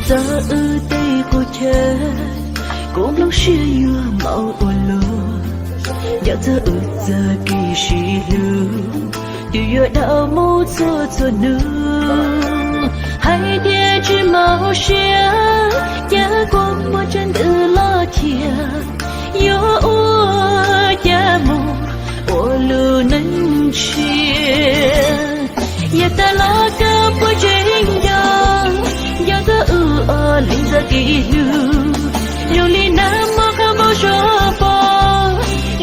Txog wb tej qub chaw, kuv nplooj siab yuav maum ua luaj. Nco txog wb txoj kev sib hlub, twb yuav dhau mus txhua txhua hnub. Hais tias tsis mob siab, cas kuv muaj tsaj ntws los thiab yuav ua cas mus ua lub neej tshiab. Yav tas los koj puas tseem nco, nco txog wb ob leeg txoj kev hlub. Zoo li nag hmo qhov npau suav poob,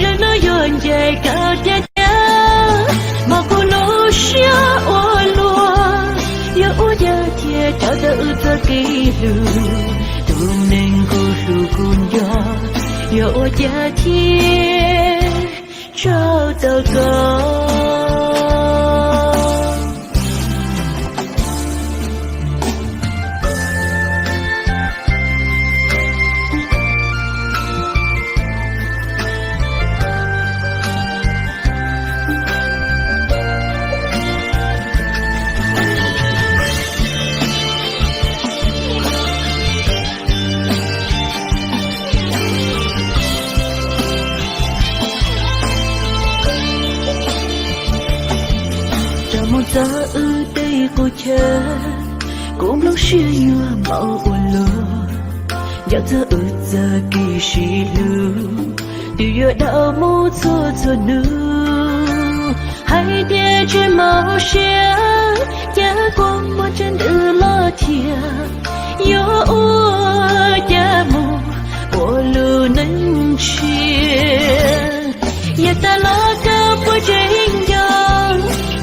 zaum no yuav ncaim koj tiag tiag. Mas kuv lub siab ua luaj, yuav ua cas thiaj tso tawm wb txoj kev hlub. Tus neeg kuv hlub kuv nco, yuav ua cas thiaj tso tawm koj. Rov mus txog wb tej qub chaw, kuv nplooj siab yuav maum ua luaj. Nco txog wb txoj kev sib hlub, twb yuav dhau mus txhua txhua hnub. Hais tias tsis mob siab, cas kuv muaj tsaj ntws los thiab yuav ua cas mus ua lub neej tshiab. Yav tas los koj puas tseem nco,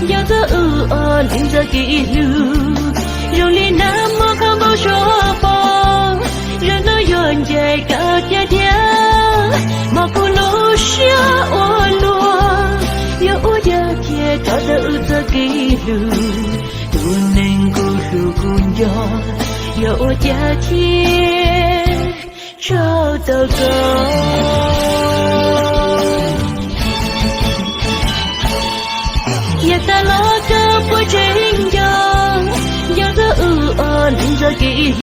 nco txog wb ob leeg txoj kev hlub. Zoo li nag hmo qhov npau suav poob, zaum no yuav ncaim koj tiag tiag. Mas kuv lub siab ua luaj, yuav ua cas thiaj tso tawm wb txoj kev hlub. Tus neeg kuv hlub kuv nco, yuav ua cas thiaj tso tawm koj. Yav tas los koj puas tseem nco, nco txog wb ob leeg txoj kev